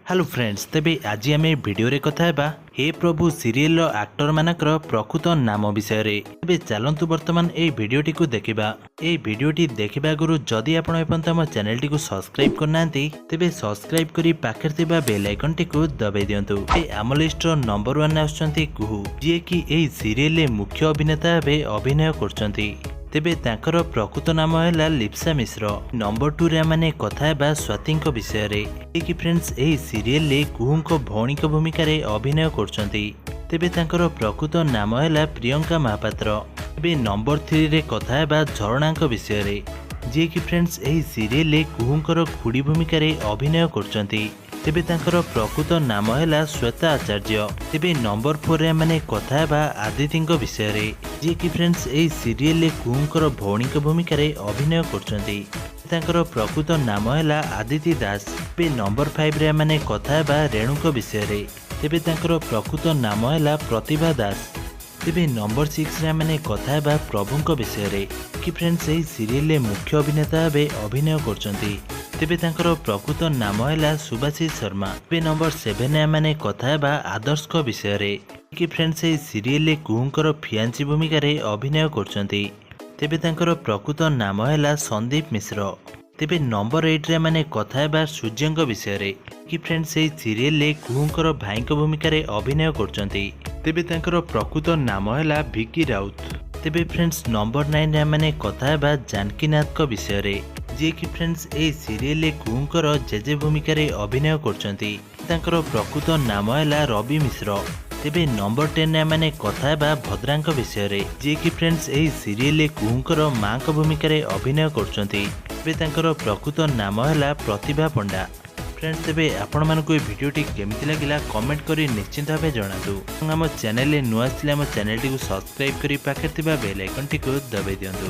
Hello friends, ତେବେ ଆଜି ଆମେ ଭିଡ଼ିଓରେ କଥା ହେବା ହେ ପ୍ରଭୁ ସିରିଏଲର ଆକ୍ଟରମାନଙ୍କର ପ୍ରକୃତ ନାମ ବିଷୟରେ। ତେବେ ଚାଲନ୍ତୁ ବର୍ତ୍ତମାନ ଏହି ଭିଡ଼ିଓଟିକୁ ଦେଖିବା। ଏହି ଭିଡ଼ିଓଟି ଦେଖିବା ଆଗରୁ ଯଦି ଆପଣ ଏପର୍ଯ୍ୟନ୍ତ ଆମ ଚ୍ୟାନେଲଟିକୁ ସବସ୍କ୍ରାଇବ୍ କରିନାହାନ୍ତି, ତେବେ ସବସ୍କ୍ରାଇବ୍ କରି ପାଖରେ ଥିବା ବେଲ୍ ଆଇକନ୍ଟିକୁ ଦବାଇ ଦିଅନ୍ତୁ। ଏବେ ଆମ ଲିଷ୍ଟର ନମ୍ବର 1 ଆସୁଛନ୍ତି କୁହୁ, ଯିଏକି ଏହି ସିରିଏଲରେ ମୁଖ୍ୟ ଅଭିନେତା ଭାବେ ଅଭିନୟ କରୁଛନ୍ତି। ତେବେ ତାଙ୍କର ପ୍ରକୃତ ନାମ ହେଲା ଲିପ୍ସା ମିଶ୍ର। ନମ୍ବର 2ରେ ଆମେ କଥା ହେବା ସ୍ୱାତୀଙ୍କ ବିଷୟରେ, ଯିଏକି ଫ୍ରେଣ୍ଡସ୍, ଏହି ସିରିଏଲରେ କୁହୁଙ୍କ ଭଉଣୀଙ୍କ ଭୂମିକାରେ ଅଭିନୟ କରୁଛନ୍ତି। ତେବେ ତାଙ୍କର ପ୍ରକୃତ ନାମ ହେଲା ପ୍ରିୟଙ୍କା ମହାପାତ୍ର। ଏବେ ନମ୍ବର 3ରେ କଥା ହେବା ଝରଣାଙ୍କ ବିଷୟରେ, ଯିଏକି ଫ୍ରେଣ୍ଡସ୍, ଏହି ସିରିଏଲରେ କୁହୁଙ୍କର ଖୁଡ଼ି ଭୂମିକାରେ ଅଭିନୟ କରୁଛନ୍ତି। ତେବେ ତାଙ୍କର ପ୍ରକୃତ ନାମ ହେଲା ଶ୍ୱେତା ଆଚାର୍ଯ୍ୟ। ତେବେ ନମ୍ବର 4ରେ ଆମେ କଥା ହେବା ଆଦିତିଙ୍କ ବିଷୟରେ, ଯିଏକି ଫ୍ରେଣ୍ଡସ୍, ଏହି ସିରିଏଲରେ କୁହୁଙ୍କର ଭଉଣୀଙ୍କ ଭୂମିକାରେ ଅଭିନୟ କରୁଛନ୍ତି। ତାଙ୍କର ପ୍ରକୃତ ନାମ ହେଲା ଆଦିତି ଦାସ। ଏବେ ନମ୍ବର 5ରେ ଆମେ କଥା ହେବା ରେଣୁଙ୍କ ବିଷୟରେ। ତେବେ ତାଙ୍କର ପ୍ରକୃତ ନାମ ହେଲା ପ୍ରତିଭା ଦାସ। ତେବେ ନମ୍ବର 6ରେ ଆମେ କଥା ହେବା ପ୍ରଭୁଙ୍କ ବିଷୟରେ କି ଫ୍ରେଣ୍ଡସ୍, ଏହି ସିରିଏଲରେ ମୁଖ୍ୟ ଅଭିନେତା ଭାବେ ଅଭିନୟ କରୁଛନ୍ତି। ତେବେ ତାଙ୍କର ପ୍ରକୃତ ନାମ ହେଲା ସୁଭାଶିଷ ଶର୍ମା। ଏବେ ନମ୍ବର 7ରେ ଆମେ କଥା ହେବା ଆଦର୍ଶଙ୍କ ବିଷୟରେ କି ଫ୍ରେଣ୍ଡସ୍, ଏହି ସିରିଏଲରେ କୁହୁଙ୍କର ଫିଆନ୍ସି ଭୂମିକାରେ ଅଭିନୟ କରୁଛନ୍ତି। ତେବେ ତାଙ୍କର ପ୍ରକୃତ ନାମ ହେଲା ସନ୍ଦୀପ ମିଶ୍ର। ତେବେ ନମ୍ବର 8ରେ ଆମେ କଥା ହେବା ସୂର୍ଯ୍ୟଙ୍କ ବିଷୟରେ କି ଫ୍ରେଣ୍ଡସ୍, ଏହି ସିରିଏଲରେ କୁହୁଙ୍କର ଭାଇଙ୍କ ଭୂମିକାରେ ଅଭିନୟ କରୁଛନ୍ତି। ତେବେ ତାଙ୍କର ପ୍ରକୃତ ନାମ ହେଲା ଭିକି ରାଉତ। ତେବେ ଫ୍ରେଣ୍ଡସ୍, ନମ୍ବର 9ରେ ଆମେ କଥା ହେବା ଜାନକୀନାଥଙ୍କ ବିଷୟରେ, ଯିଏକି ଫ୍ରେଣ୍ଡସ୍, ଏହି ସିରିଏଲରେ କୁହୁଙ୍କର ଜେଜେ ଭୂମିକାରେ ଅଭିନୟ କରୁଛନ୍ତି। ତାଙ୍କର ପ୍ରକୃତ ନାମ ହେଲା ରବି ମିଶ୍ର। ତେବେ ନମ୍ବର 10ରେ ଆମେ କଥା ହେବା ଭଦ୍ରାଙ୍କ ବିଷୟରେ, ଯିଏକି ଫ୍ରେଣ୍ଡସ୍, ଏହି ସିରିଏଲରେ କୁହୁଙ୍କର ମାଙ୍କ ଭୂମିକାରେ ଅଭିନୟ କରୁଛନ୍ତି। ତେବେ ତାଙ୍କର ପ୍ରକୃତ ନାମ ହେଲା ପ୍ରତିଭା ପଣ୍ଡା। ଫ୍ରେଣ୍ଡସ୍, ତେବେ ଆପଣମାନଙ୍କୁ ଏହି ଭିଡ଼ିଓଟି କେମିତି ଲାଗିଲା, କମେଣ୍ଟ କରି ନିଶ୍ଚିତ ଭାବେ ଜଣାନ୍ତୁ ଏବଂ ଆମ ଚ୍ୟାନେଲରେ ନୂଆ ଆସିଲେ ଆମ ଚ୍ୟାନେଲଟିକୁ ସବସ୍କ୍ରାଇବ୍ କରି ପାଖରେ ଥିବା ବେଲ୍ ଆଇକନ୍ଟିକୁ ଦବାଇ ଦିଅନ୍ତୁ।